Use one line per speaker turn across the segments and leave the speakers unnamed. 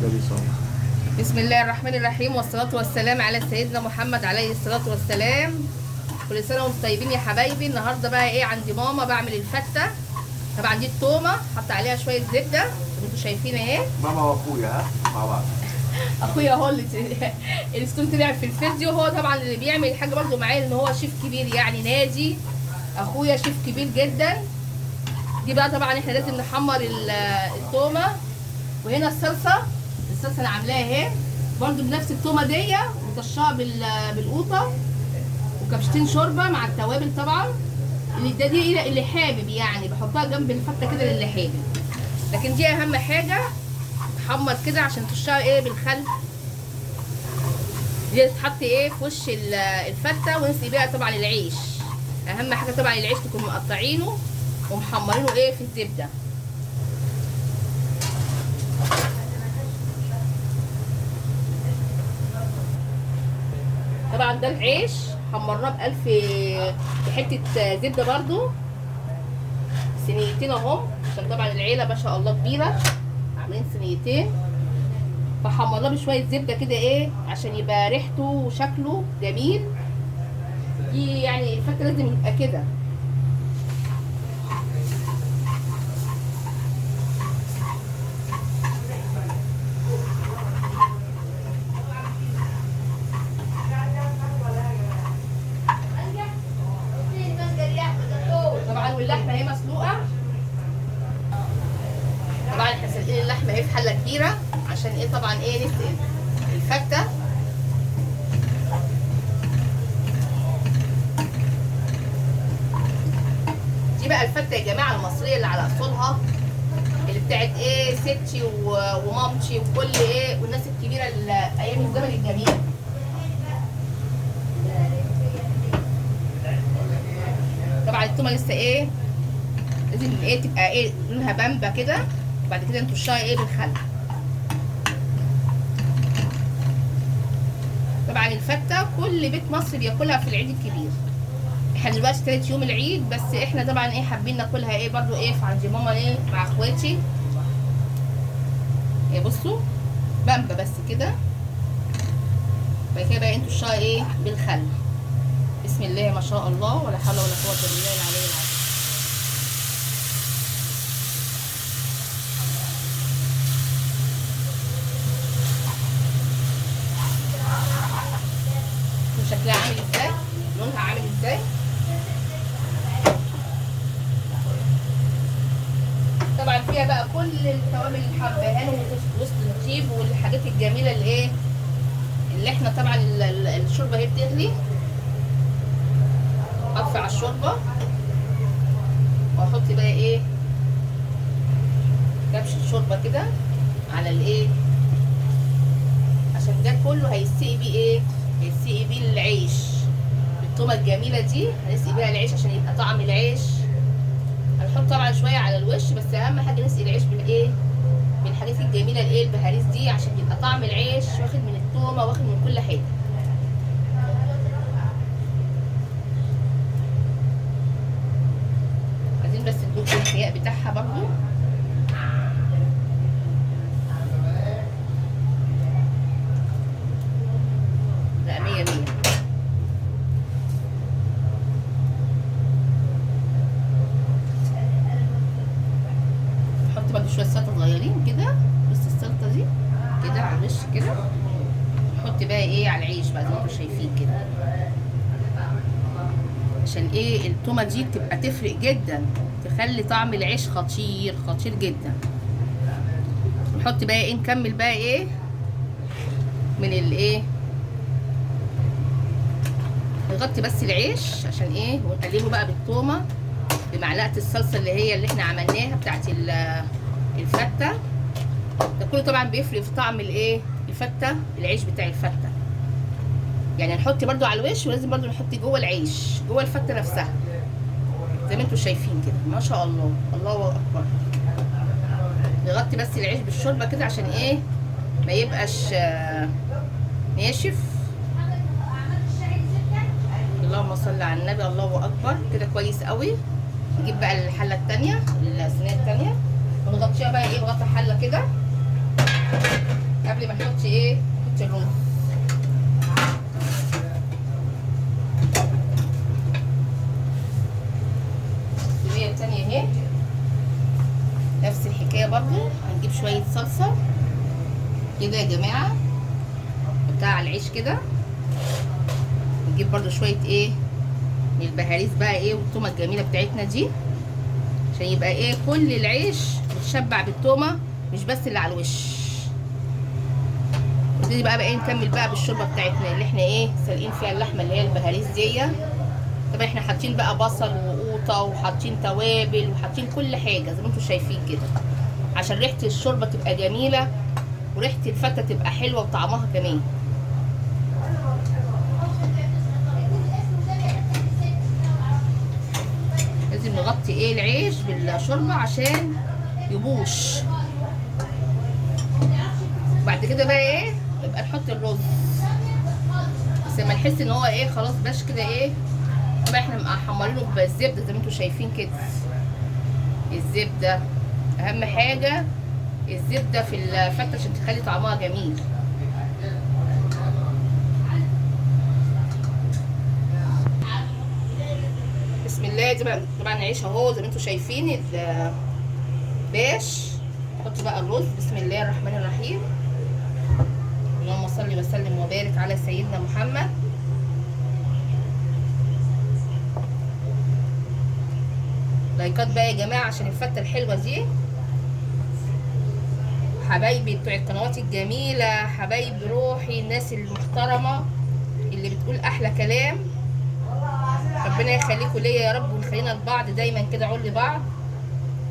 ده بيصور.
بسم الله الرحمن الرحيم، والصلاة والسلام على سيدنا محمد عليه الصلاة والسلام. كل سنة وانتم طيبين يا حبايبي. النهارده بقى ايه، عندي ماما بعمل الفتة. طبعا دي التومة حط عليها شوية زبدة انتوا شايفين اهي.
ماما واخويا ها مع بعض.
اخويا هو اللي الستون طلع في الفيديو، هو طبعا اللي بيعمل حاجة برده معايا لان هو شيف كبير يعني نادي. اخويا شيف كبير جدا. دي بقى طبعا احنا لازم نحمر التومة. وهنا الصلصة، الصلصة انا عاملاها اهي برده بنفس التومة دي، وطشها بالقوطة وكبشتين شوربة مع التوابل طبعا. اللي ده دي اللي حابب يعني بحطها جنب الفتة كده للي حابب، لكن دي اهم حاجة تحمر كده عشان تشها ايه بالخل. دي تتحط ايه في وش الفتة، ونسقي بيها طبعا العيش. اهم حاجة طبعا العيش تكون مقطعينه ومحمرينه ايه في الزبدة. طبعا ده العيش حمرناه بألف بحتة زبدة برضو، صينيتين اهم عشان طبعا العيلة ما شاء الله كبيرة، عاملين صينيتين، فحمرناه بشوية زبدة كده ايه عشان يبقى ريحته وشكله جميل. دي يعني الفتة لازم يبقى كده. طبعا واللحمة اهي مسلوقة. طبعا احنا سالقين اللحمة اهي في حله كبيرة عشان ايه طبعا ايه نسقي الفته. دي بقى الفته يا جماعة المصرية اللي على اصولها، اللي بتاعت ايه ستي ومامتي وكل ايه والناس الكبيرة اللي ايام الزمن الجميل. طبعا التومه لسه ايه لازم ايه تبقى ايه لونها بامبا كده، وبعد كده نطشها ايه بالخل. طبعا الفته كل بيت مصري بياكلها في العيد الكبير. احنا دلوقتي تالت يوم العيد، بس احنا طبعا ايه حابين ناكلها ايه برضو ايه في عند ماما ايه مع اخواتي. ايه بصوا بامبا بس كده، بعد كده بقى انتوا تطشها ايه بالخل. بسم الله ما شاء الله، ولا حول ولا قوة الا بالله العلي العظيم. شكلها عامل ازاي، لونها عامل ازاي. طبعا فيها بقى كل التوابل الحبهان ووسط الطيب والحاجات الجميلة اللي ايه اللي احنا طبعا الشوربة هي بتغلي. اطفي على الشوربة واحط بقى ايه كبشة شوربة كده على الايه، عشان ده كله هيسقي بيه ايه، هيسقي بيه العيش. التومه الجميلة دي هنسقي بيها العيش عشان يبقى طعم العيش. هنحط طبعا شوية على الوش، بس اهم حاجة نسقي العيش بالايه بالحاجات الجميلة الايه البهاريز دي، عشان يبقى طعم العيش واخد من التومه واخد من كل حاجة. عايزين بس ندوق الحياء بتاعها برضو. لا مية مية. نحط برضو شوية سلطة صغيرين كده، بص السلطة دي كده على الوش كده. نحط بقى ايه على العيش بقى زي ما انتوا شايفين كده، عشان ايه التومه دي بتبقى تفرق جدا، تخلي طعم العيش خطير خطير جدا. نحط بقى ايه، نكمل بقى ايه من الايه، نغطي بس العيش عشان ايه، ونقلبه بقى بالتومه بمعلقه الصلصه اللي هي اللي احنا عملناها بتاعت الفته. ده كله طبعا بيفرق في طعم الايه الفته، العيش بتاع الفته. يعني نحط برضو على الوش، ولازم برضو نحط جوه العيش جوه الفته نفسها زي ما انتم شايفين كده ما شاء الله، الله اكبر. نغطي بس العيش بالشوربه كده عشان ايه ما يبقاش ناشف. اللهم صل على النبي، الله اكبر. كده كويس قوي. نجيب بقى الحلة الثانية، الصينية الثانية، ونغطيها بقى ايه بغطا حله كده. قبل ما نحط ايه، نحط الرز. الصينية التانية اهي نفس الحكاية برضو، هنجيب شوية صلصه كده يا جماعة، نحطها على العيش كده. نجيب برضو شوية ايه من البهاريز بقى ايه والتومه الجميلة بتاعتنا دي، عشان يبقى ايه كل العيش متشبع بالتومه، مش بس اللي على الوش. نبتدي بقى ايه نكمل بقى بالشوربه بتاعتنا اللي احنا ايه سالقين فيها اللحمة اللي هي البهاريز دي. طبعا احنا حاطين بقى بصل وقوطه وحاطين توابل وحاطين كل حاجة زي ما انتم شايفين كده، عشان ريحه الشوربة تبقى جميلة وريحه الفته تبقى حلوة وطعمها كمان. لازم نغطي ايه العيش بالشوربه عشان يبوش. بعد كده بقى ايه نبقى نحط الرز، بس لما نحس ان هو ايه خلاص باش كده ايه. طبعا احنا محمرينه بالزبده زي ما انتم شايفين كده. الزبدة اهم حاجة، الزبدة في الفته عشان تخلي طعمها جميل. بسم الله. طبعا العيش اهو زي ما انتم شايفين باش. نحط بقى الرز. بسم الله الرحمن الرحيم. اللهم صل وسلم وبارك على سيدنا محمد. لايكات بقى يا جماعة عشان الفته الحلوة دي. حبايبي بتوع القنوات الجميلة، حبايب روحي، الناس المحترمة اللي بتقول احلى كلام، ربنا يخليكم ليا يا رب ويخلينا لبعض دايما كده، عول لبعض.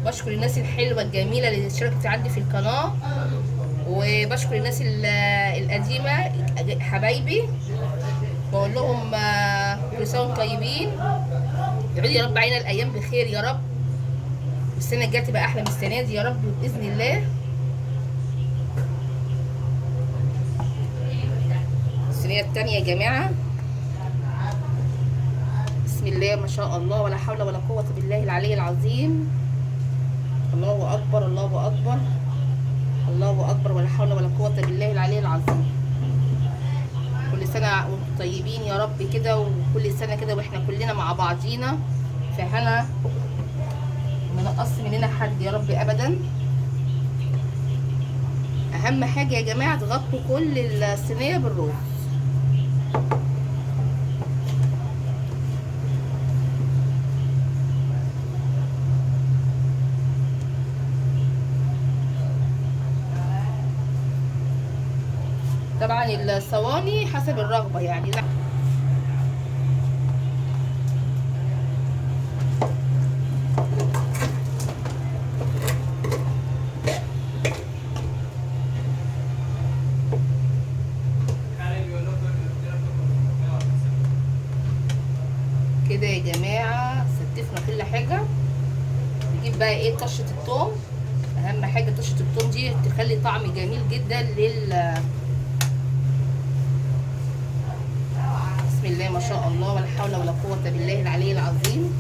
بشكر الناس الحلوة الجميلة اللي اشتركت عندي في القناة، وبشكر الناس القديمة حبايبي، بقول لهم كل سنة وانتم طيبين، يعود يا رب علينا الايام بخير يا رب، والسنة الجاية تبقى احلى من السنة دي يا رب باذن الله. الصينية الثانية يا جماعة. بسم الله ما شاء الله، ولا حول ولا قوة بالله العلي العظيم. الله اكبر، الله اكبر، الله اكبر، ولا حول ولا قوة بالله العلي العظيم. كل سنة وانتم طيبين يا رب كده، وكل سنة كده واحنا كلنا مع بعضينا في هنا، ما نقص مننا حد يا رب ابدا. اهم حاجة يا جماعة تغطوا كل الصينية بالرز. طبعا الصواني حسب الرغبة يعني. لا كده يا جماعة ستفنا كل حاجة. نجيب بقى ايه طشه الثوم، اهم حاجة طشه الثوم دي تخلي طعم جميل جدا لل. بسم الله ما شاء الله، ولا حول ولا قوة بالله العلي العظيم.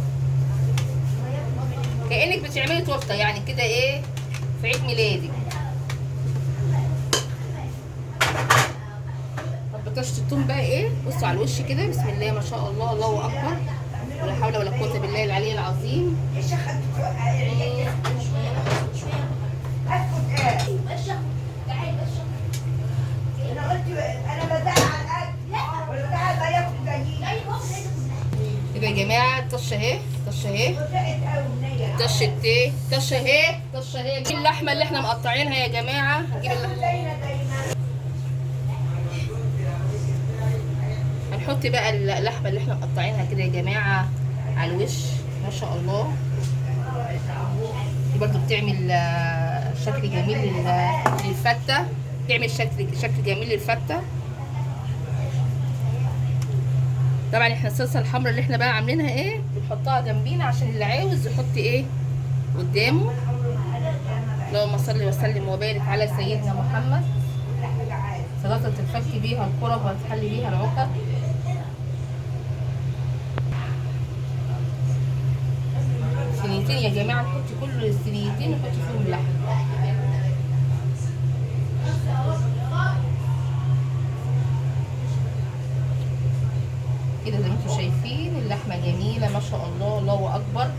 كأنك بتعملي تورته يعني كده ايه في عيد ميلادك. طب طشه الثوم بقى ايه، بصوا على الوش كده. بسم الله ما شاء الله، الله اكبر، ولا حول ولا قوة بالله العلي العظيم. يبقى يا جماعة الطشه اهي، الطشه اهي، طشه ايه، طشه اهي، طشه اهي. اللحمة اللي احنا مقطعينها يا جماعة، هنجيب اللحمة هنحط بقى اللحمة اللي احنا مقطعينها كده يا جماعة على الوش. ما شاء الله دي برضو بتعمل شكل جميل للفته، بتعمل شكل جميل للفته. طبعا احنا الصلصه الحمراء اللي احنا بقى عاملينها ايه بنحطها جنبينا عشان اللي عاوز يحط ايه قدامه. اللهم صل وسلم وبارك على سيدنا محمد. سلطة تتفك بيها الكرب وتحل بيها العقد. صينيتين يا جماعة، نحط كل الصينيتين نحط فيهم اللحم. انتوا شايفين اللحمة جميلة ما شاء الله، الله اكبر.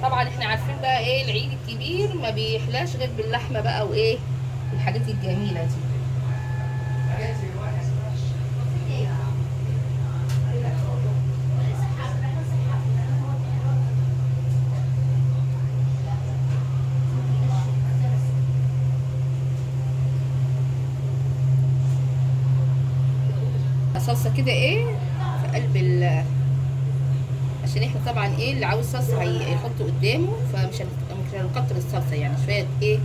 طبعا احنا عارفين بقى ايه العيد الكبير ما بيحلاش غير باللحمه بقى وايه الحاجات الجميلة دي. صلصه كده ايه في قلب ال، عشان احنا طبعا ايه اللي عاوز صلصه هيحطه قدامه، فمش هنكتر الصلصه يعني، شوية ايه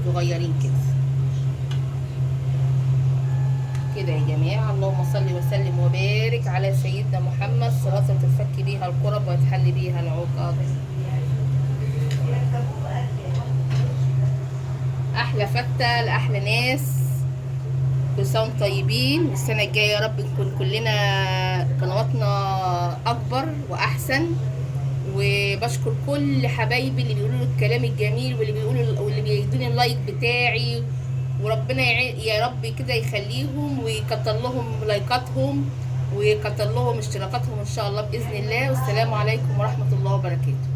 صغيرين كده كده يا جماعة. اللهم صل وسلم وبارك على سيدنا محمد، صلاة تفك بيها الكرب وتحل بيها العقد. احلى فته لاحلى ناس، كل سنة وانتم طيبين، والسنة الجاية يا رب نكون كلنا قنواتنا اكبر واحسن. وبشكر كل حبايبي اللي بيقولوا الكلام الجميل، واللي بيقولوا واللي بيدوني ال like بتاعي، وربنا يا رب كده يخليهم ويكتر لهم لايكاتهم ويكتر لهم اشتراكاتهم ان شاء الله باذن الله. والسلام عليكم ورحمة الله وبركاته.